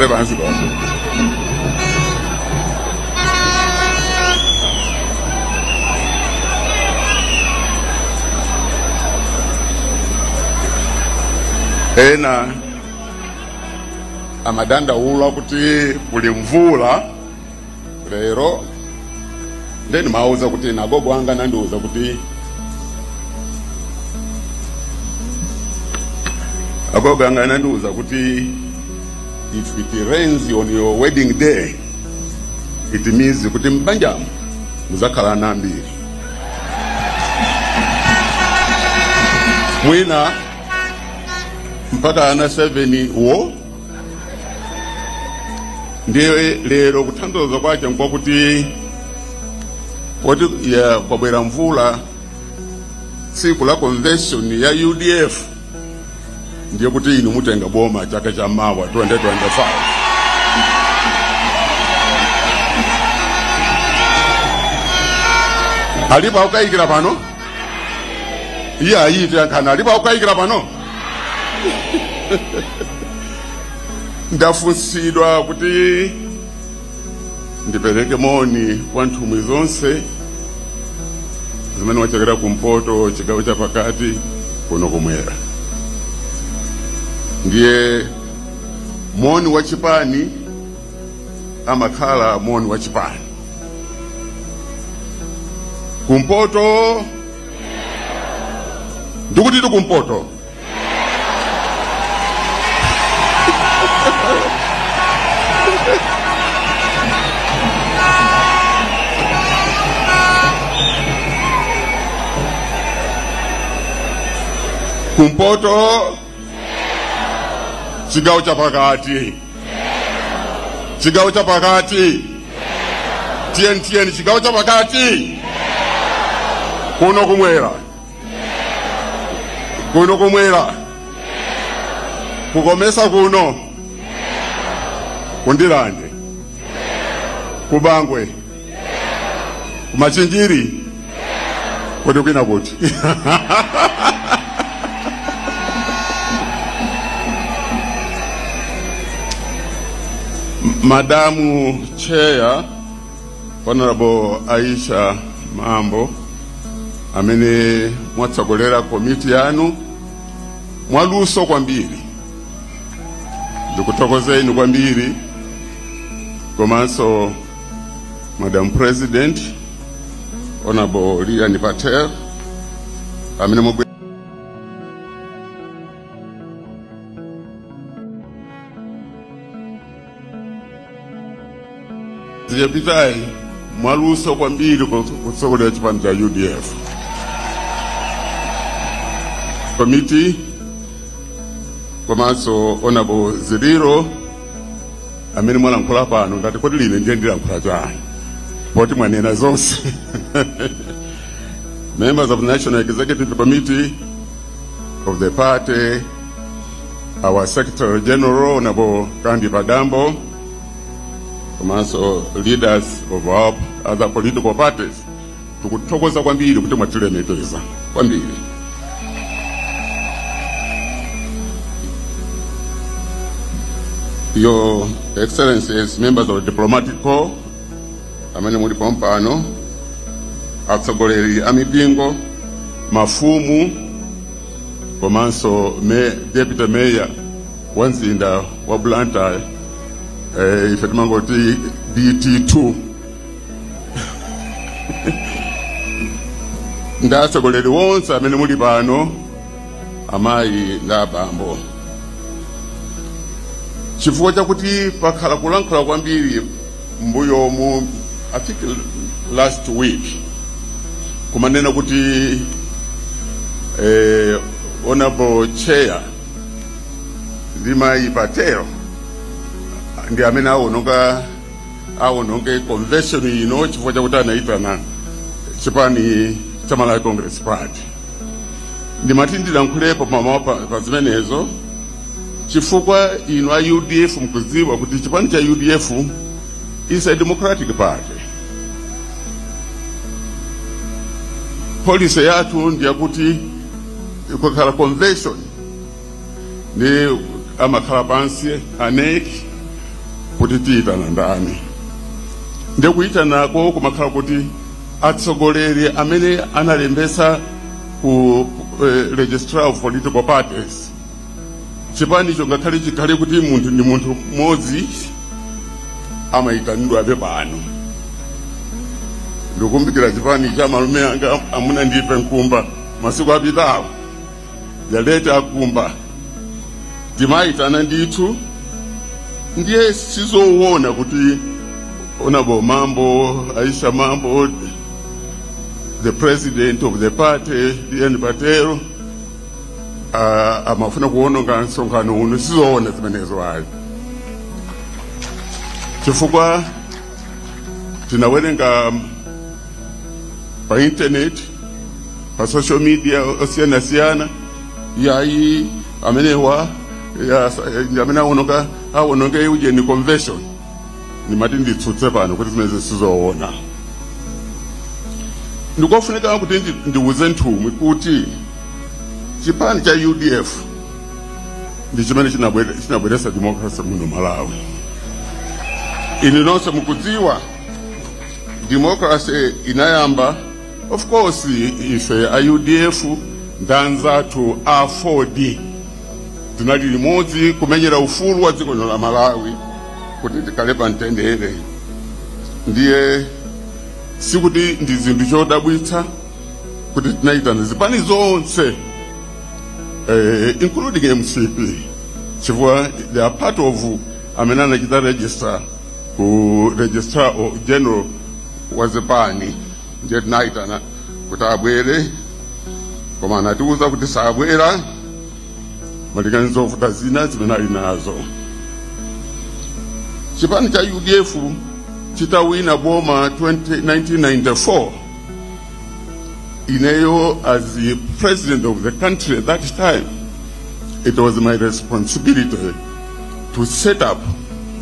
Mukhale pansi kwa. Ena amadandaula kuti kuli mvula lero, then mauza kuti nagogo anga nandiuza kuti agogo anga nandiuza kuti if it rains on your wedding day, it means kuti mbanjamu muzakhala ana ambiri. Mwina mpaka ana 7 wo. Ndiye lero kuthandiza kwake nkwakuti poti ya kwabwera mvula tsiku la convention ya UDF, ndiye kuti inu mutenga boma chaka cha mawa 2025. Alipo akayikira pano? Iye ayiti yankhana, alipo akayikira pano? Ndafunsidwa kuti ndipereke moni kwa nthumwi zonse zimene wachokera kumpoto, chigawo cha pakati, kuno kumwera. Ndiye moni wa chipani amakhala moni wa chipani. Kumpoto ndikuti kumpoto. Kumpoto, chigawo cha pakati, chigawo cha pakati, TNTN, chigawo cha pakati, kuno kumwera, kuno kumwera, kukomesa kuno, kundilande, kubangwe, kumachinjiri, kuti kwina kuti. Madamu Chair, Honorable Aisha Mambo, amene mwatsogolera komiti yanu mwaluso kwambiri, ndikuthokozeni kwambiri. Komanso Madam President, Honorable Lilian Patel, amene ziyapitayi mwaluso kwambiri kutsogolera chipani cha UDF. Committee, komanso Honorable Ziliro, amene mwalankhula pano, ngati kodi line ndiye ndilankhula chani poti mwanena zonse. Members of the National Executive Committee of the party, our Secretary General, Honorable Kandi Padambo, komanso leaders of our other political parties, tikuthokoza kwambiri kuti mwatilemekeza kwambiri. Your Excellencies, members of the diplomatic corps, amene muli pompano, atsogoleri a mipingo, mafumu, komanso deputy mayor wa mzinda wa Blantyre, ife timangoti BT2, ndi atsogoleri wonse amene muli pano, amayi ndi abambo. Chifukwa chakuti pakhala kulankhula kwambiri mbuyomu, I think last week, kumanena kuti Honorable Chair ndi mayi Patel ndi amene awononge convention ino chifukwa chakuti anayitana chipani cha Malawi Congress Party. Ndimati ndilankhulepo pamawa pa zimenezo, chifukwa inu a UDF mkudziwa kuti chipani cha UDF is a democratic party. Policy yathu ndiyakuti kukhala convention ndi amakhala pansi a NEC kuti tiyitana ndani. Ndikuyitanako kumakhala kuti atsogoleri amene analembesa ku registrar of political parties, chipanicho ngakhale chikhale kuti munthu ndi munthu mmodzi, amayitanidwabe pano. Ndikumbukira chipani cha malume anga amuna ndipe Nkumba, masiku apitawo, the late Akumba, timayitana ndithu. Ndiye sizoona kuti Honorable Mambo, Aisha Mambo, the president of the party, Ian Patero, amafuna kuwononga msonkhano uno. Sizoona zimenezo ayi, chifukwa tinawerenga pa internet, pa social media osiyana-siyana, yayi amenewa amene awononga, awononge ujeni convention. Nimati nditsutse pano kuti zimene sizoona. Ndikofunika kuti ndiuze nthumwi kuti chipani cha UDF ndi chimene chinabweretsa democracy muno Malawi. Inu nonse mukudziwa democracy inayamba, of course, ife a UDF ndanzathu a 4D tinali limodzi kumenyera ufulu wa dziko lino la Malawi kuti tikhale pa mtendere. Ndiye sikuti ndi zinthu chodabwitsa kuti tinayitana zipani zonse, including MCP, chifukwa they are part of amene anachita register ku registrar general wa zipani. Ndiye tinayitana kuti abwere, koma anatiuza kuti sabwera malingana ndi zovuta zina zimene ali nazo. Chipani cha UDF chitawina boma 20, 1994, ineyo as the president of the country at that time, it was my responsibility to set up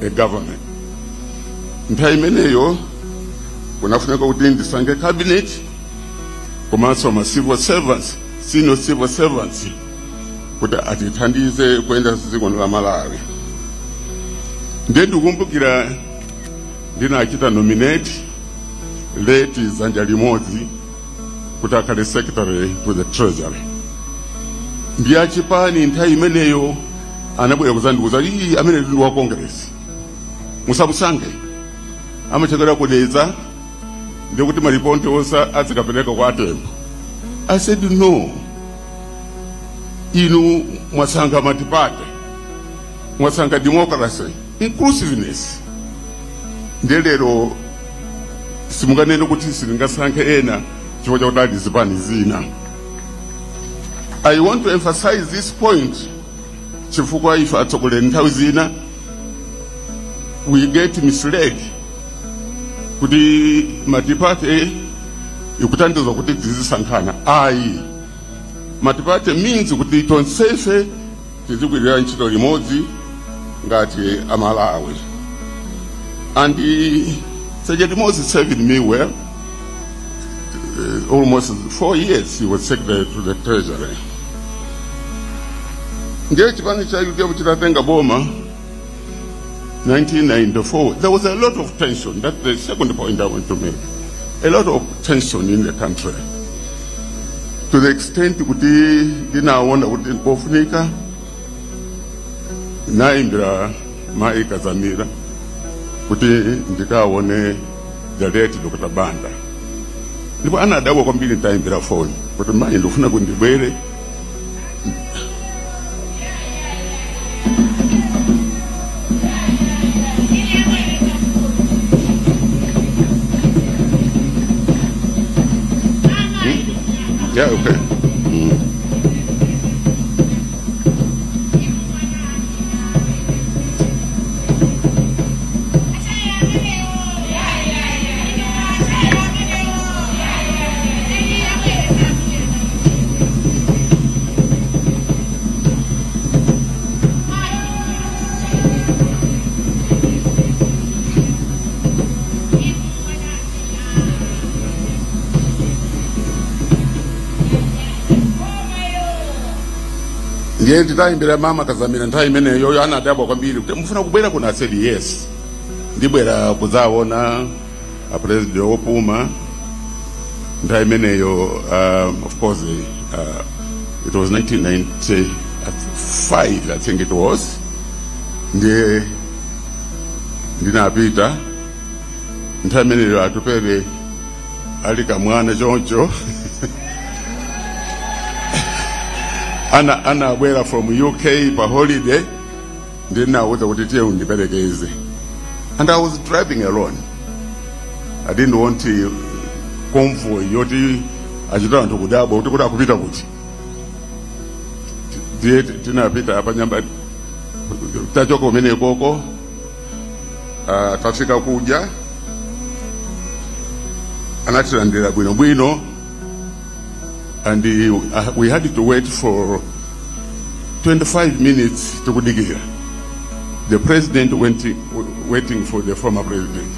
a government. Nthawi imeneyo kunafunika kuti ndisange cabinet komanso ma civil servants, senior civil servants, kuti atithandize kuyenda dziko la Malawi. Ndiye ndikumbukira ndinachita nominate late Zanja Limodzi kuti akhale secretary to the treasury. Ndiye achipani nthawi imeneyo anabwera kuzandiuza, "Iyi amene ndi wa Congress, musamusankhe, amachokera kudedza, ndikuti malipoti onse azikapereka kwa atembo." I said, "No, inu mwasankha multiparty, mwasankha democracy, inclusiveness, ndiye lero simunganene kuti sitingasankhe ena chifukwa chakuti ali zipani zina." I want to emphasize this point chifukwa ife atsogoleri nthawi zina we get misled kuti multiparty ikutanthauza kuti tizisankhana. Ayi, multiparty means kuti tonsefe tizigwirira ntchito limodzi ngati Amalawi. And Dzanja Limodzi served me well. Almost 4 years he was secretary to the treasury. Ndiye chipani cha UDF chitatenga boma 1994, there was a lot of tension. That's the second point I want to make. A lot of tension in the country, to the extent kuti ndinaona kuti nkofunika nayimbira Mayi Kazamira kuti ndikaone the late Dr. Banda. Ndipo anadabwa kwambiri nditayimbira foni kuti, "Mayi, ndikufuna kuti ndibwere." Yeah, okay. Ndiye nditayimbira mama Kazamira nthawi imeneyo, anadabwa kwambiri kuti mufuna kubwera kuno. I said yes, ndibwera kudzaona a president wopuma. Nthawi imeneyo, of course, it was 1995, I think it was. Ndiye ndinapita nthawi imeneyo, Atupele ali kamwana choncho, ana anabwera from UK pa holiday. Ndinawuza kuti tiye undiperekeze, and I was driving alone. I didn't want convoy yoti achita anthu kudabwa kuti akupita kuti. Ndiye tinapita apa nyamba, tachoka kumene koko, tafika kuja, anatilandira bwinobwino, and we had to wait for 25 minutes tikudikira the president went, waiting for the former president.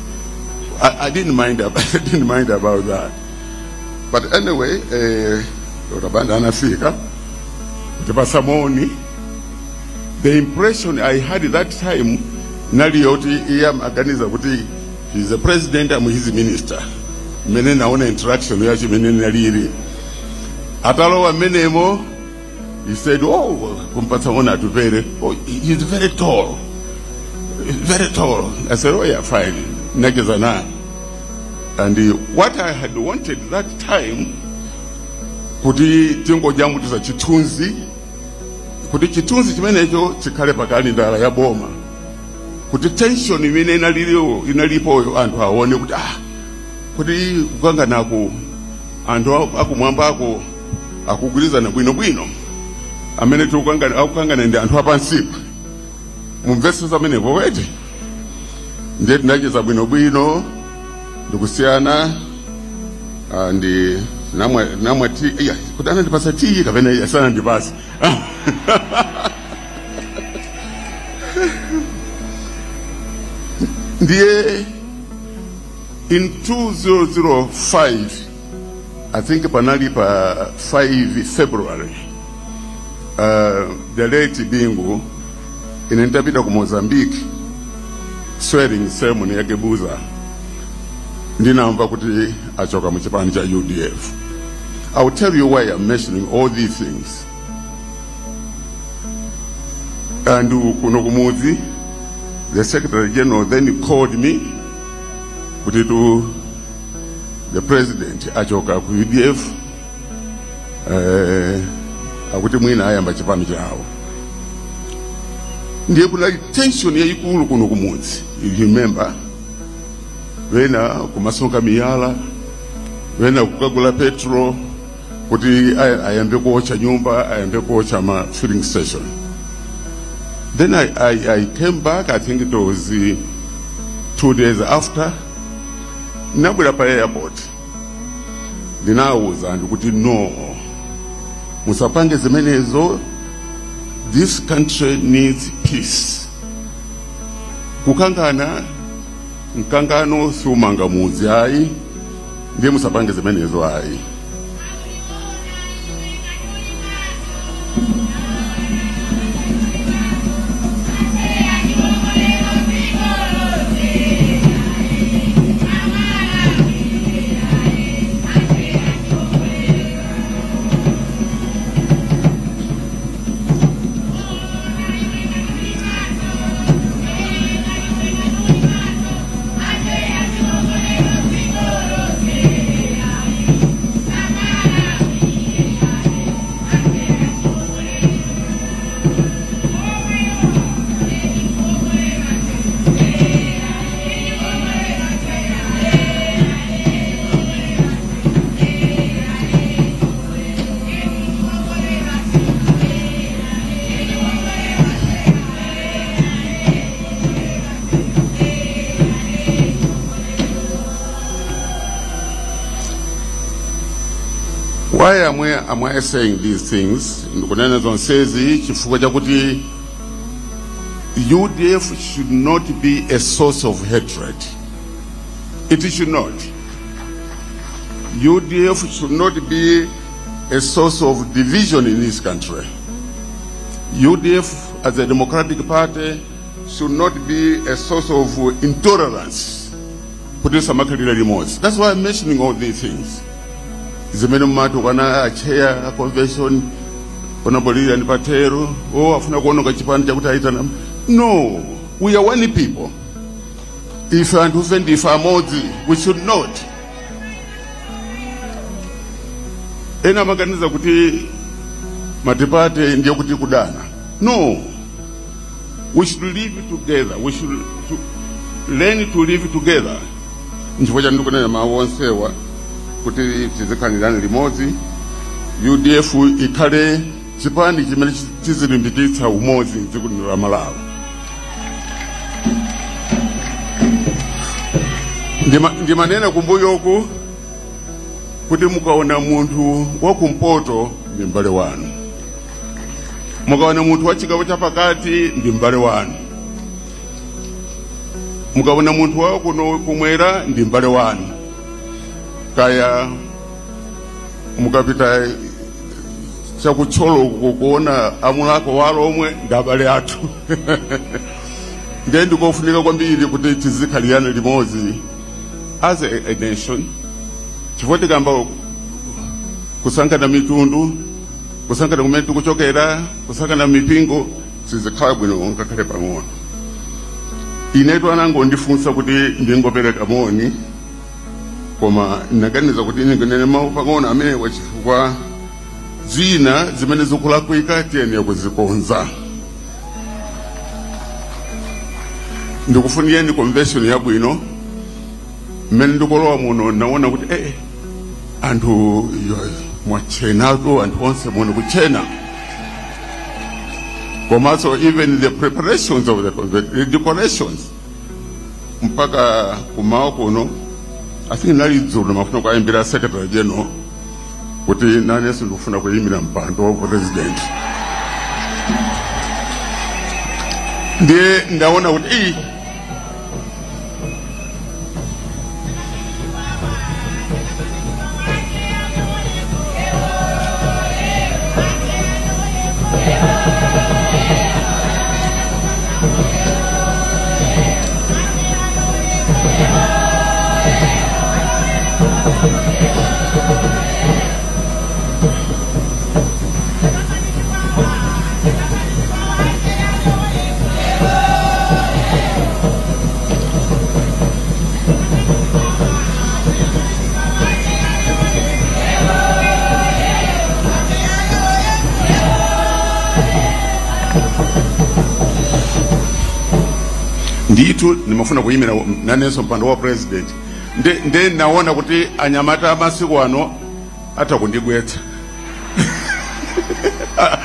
I didn't mind about that. But anyway, Dr. Banda anafika kutipasa moni. The impression I had that time nali yoti iye amaganiza kuti he's the president, I'm his minister. Mmene naona interaction yacho imene nalili, atalowa mmenemo, he said, "Oh," kumpatsa moni Atupele, "Oh, he's very tall, very tall." I said, "Oh yeah, fine." Nacheza naye, and what I had wanted that time kuti tingojambulitsa chithunzi, kuti chithunzi chimenecho chikhale pa kalendala ya boma, kuti tension imene inaliliyo inalipoyo anthu aone kuti ah, kuti kukanganaku anthu akumwambako akugwirizana bwinobwino, amene tikukangana akukangana ndi anthu apansipa. Mumvetse zamenepo wete. Ndiye tinacheza bwinobwino ndikusiyana, ndi namwa tea, iya, kuti anandipasa tea kapena iya sanandipasa. Ndiye in 2005, I think panali pa 5 February, the late Bingu, ine nditapita ku Mozambique, swearing ceremony ya Guebuza, ndinamva kuti achoka mu chipani cha UDF. I will tell you why I'm mentioning all these things. And kuno kumudzi, the secretary general then called me kuti to the president achoka ku UDF, akuti mwina ayamba chipani chawo. Ndiye kunali tension yayikulu kuno kumudzi. If you remember, wena kumasonka miyala, wena kukagula petrol kuti ayambe kuocha nyumba, ayambe kuocha ma filling station. Then I came back, I think it was 2 days after, nabwera pa airport, ndinawuza anthu kuti no, musapange zimenezo, this country needs peace. Kukangana, mkangano siumanga mudzi ayi, ndiye musapange zimenezo ayi. Why am I saying these things? Ndikunena zonsezi chifukwa chakuti UDF should not be a source of hatred. It should not. UDF should not be a source of division in this country. UDF as a democratic party should not be a source of intolerance kuti samakhalira limodzi. That's why I'm mentioning all these things. Zimene mumati ukana a chair a convention, onabolira ndi patero, oh, afuna kuononga chipani chakuti aitana. No, we are one people. Ife anthu ife ndife amodzi. We should not. Ena amaganiza kuti multiparty ndiye kuti kudana. No, we should live together. We should learn to live together. Nchifukwa cha ndikunena mawu onsewa kuti tizikhalirane limodzi. UDF ikhale chipani chimene chizilimbikitsa umodzi mdziko lino la Malawi. Ndimanena kumbuyoku kuti mukaona munthu wakumpoto ndi m'bale wanu, mukaona munthu wa chigawo chapakati ndi m'bale wanu, mukaona munthu wa kuno kumwera ndi m'bale wanu, kaya mukapita chakutcholo kuona amulako walomwe ndi abale athu. Ndiye ndikofunika kwambiri kuti tizikhalirana limodzi as a nation, chifukwa tikamba kusankhana mitundu, kusankhana kumene tikuchokera, kusankhana mipingo, sizikhala bwino ngakhale pang'ono. Inetu anangondifunsa kuti ndingopereka moni, koma ndinaganiza kuti ndingonene mawu pang'ono amenewa chifukwa zina zimene zikulakwika tiyenera kuzikonza. Ndikufunireni convention yabwino. Mmene ndikulowa muno naona kuti anthu mwachenatu, anthu onse muno kuchena. Komanso even the preparations of the convention, the decorations, mpaka kumawa kuno, I think nali dzulo mafuna kuayimbira secretary general kuti nanenso ndikufuna kuyimira mpando wa president. Ndiye ndaona kuti iyi ndithu nimafuna kuyimira nanenso mpando wa president. Nde naona kuti anyamata amasiku ano atha kundigwetsa.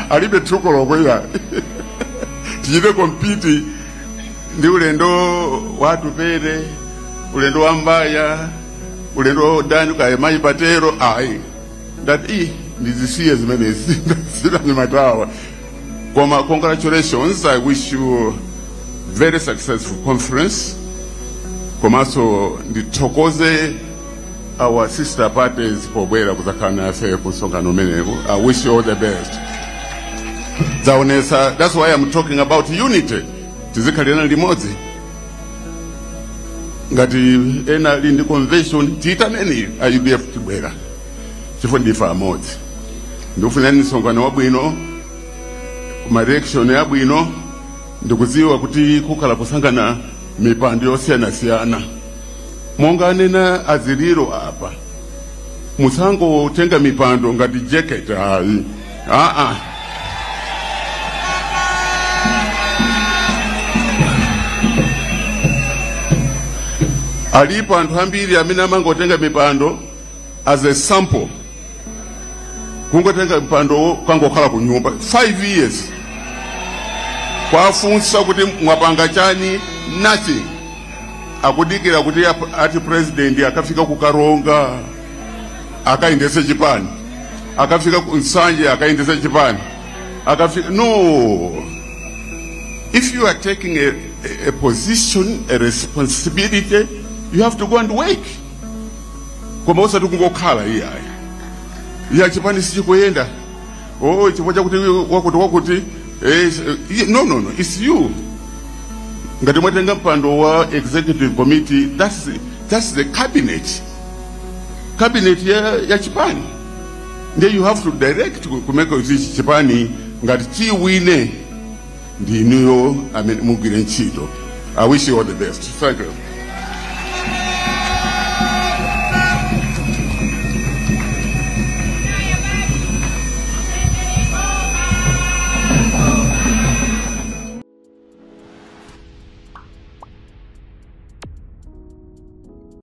Alibe thuko lokwera. Tichite compete ndi ulendo wa Tupere, ulendo wa Mbaya, ulendo wa Dani kaya mayi patero. Ayi, ndati ii ndizisiye zimenezi ndanyamatawa. Koma congratulations, I wish you very successful conference. Komanso ndithokoze our sister parties pobwera kuzakhala nafe kusonkhano umenewu. I wish you all the best. Zaonesa, that's why I'm talking about unity. Tizikhalirana limodzi. Ngati ena ali ndi convention, tiyitaneni a UDF tibwera, chifukwa ndife amodzi. Ndikufunirani msonkhano wabwino, kuma election yabwino. Ndikudziwa kuti kukhala kusankhana mipando yosiyanasiyana, monga anena aziliro apa, musangotenga mipando ngati jacket ayi. Aa, alipo anthu ambiri amene amangotenga mipando as a sample, kungotenga mpando kangokhala ku nyumba 5 years, kwafunsa kuti mwapanga chani, nothing. Akudikira kuti ati president akafika ku Karonga akayendese chipani, akafika ku Nsanje akayendese chipani, akafika. No, if you are taking a position, a responsibility, you have to go and work. Koma usati kungokhala iyayi, iya chipani sichikuyenda, oh, chifukwa chakuti wakuti wakuti. No, it's you. Ngati mwatenga mpando wa executive committee, that's the cabinet ya chipani. Ndiye you have to direct kumeka kuti chipani ngati chiwine, ndi inuyo amene mugwire ntchito. I wish you all the best. Thank you.